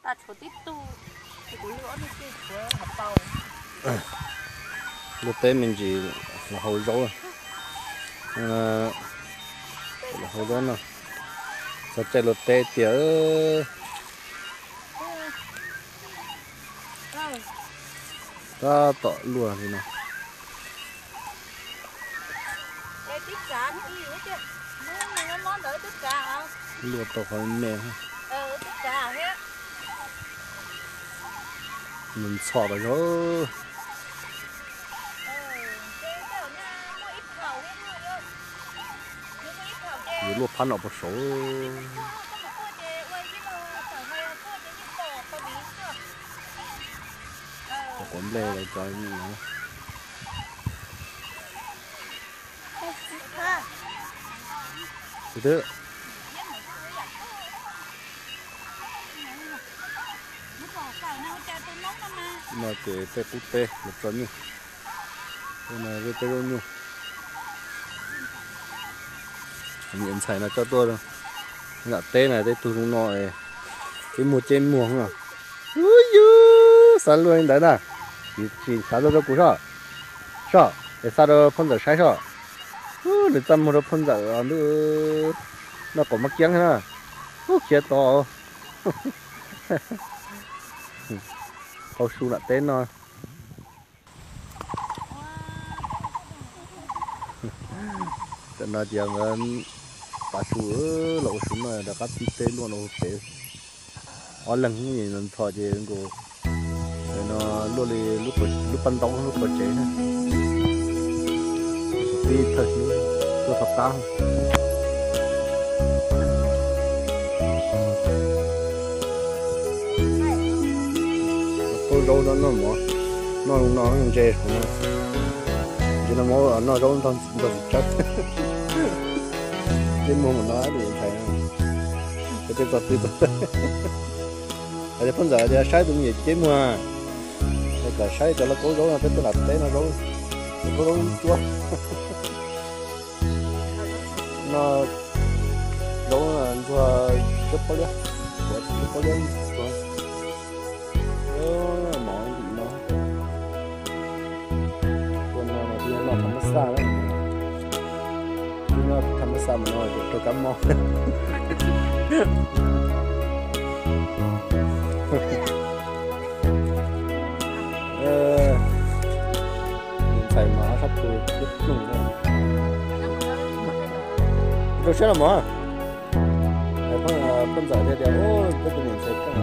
Luaj teb me ntsis los hau zaub, los hau zaub no. Txog caij luaj teb tiag. Tab tom luaj li no. Luaj tau qhov me. Nws ntxhov tas zog. Yuav luaj phab no puag saud. Quav nplej los tso no. Tus twg? No ces tej qub teb los tso nyuj. Tej no tej zaub nyuj. Niam ntxhais no coj tuaj nram teb na, tej tug zoo no es muag ceb muag no. Ub yus, xav luaj li ntawd na. Tsis xav luaj rau kuv soj. Soj, es xa rau phauj ntxawm saib soj. Ub, nws txaj muag rau phauj ntxawm os ntuj. Noj qaum mab kiab na. Ub, khiav tod. Hau su nram teb no. Tam no ces nkawd pav su los ua su no rov qab tib teb luaj no pem. Ob leeg ntxhov ces nkaus no luaj li lub paj ntaub lub qhov tsev na. Tib thawj hnub tuaj txog qab. Kaub zaub no noj mov, noj no ntse no. Ntse no mov noj zaub nrog txiv tsawb. Ceb muag mus no ntshai. Cov tej txog twg txog. Hais tias phauj ntxawm tias saib tus me nyuam ceb muag, kom saib cov lauj kaub zaub no peb tuaj nram teb no zaub, lauj kaub zaub cuab. No zaub ntxuag tsib pob liab, tsib pob liab ntxuag. Mov ntim no. Tua no mas twb noj tham mab xaj na. Twb noj tham mab xaj mas no rau kab mob. Ntxhais mas ob sab pug ib ploog na. Rau siab los mog. Phauj ntxawm thiaj tias, peb tus niam ntxhais koj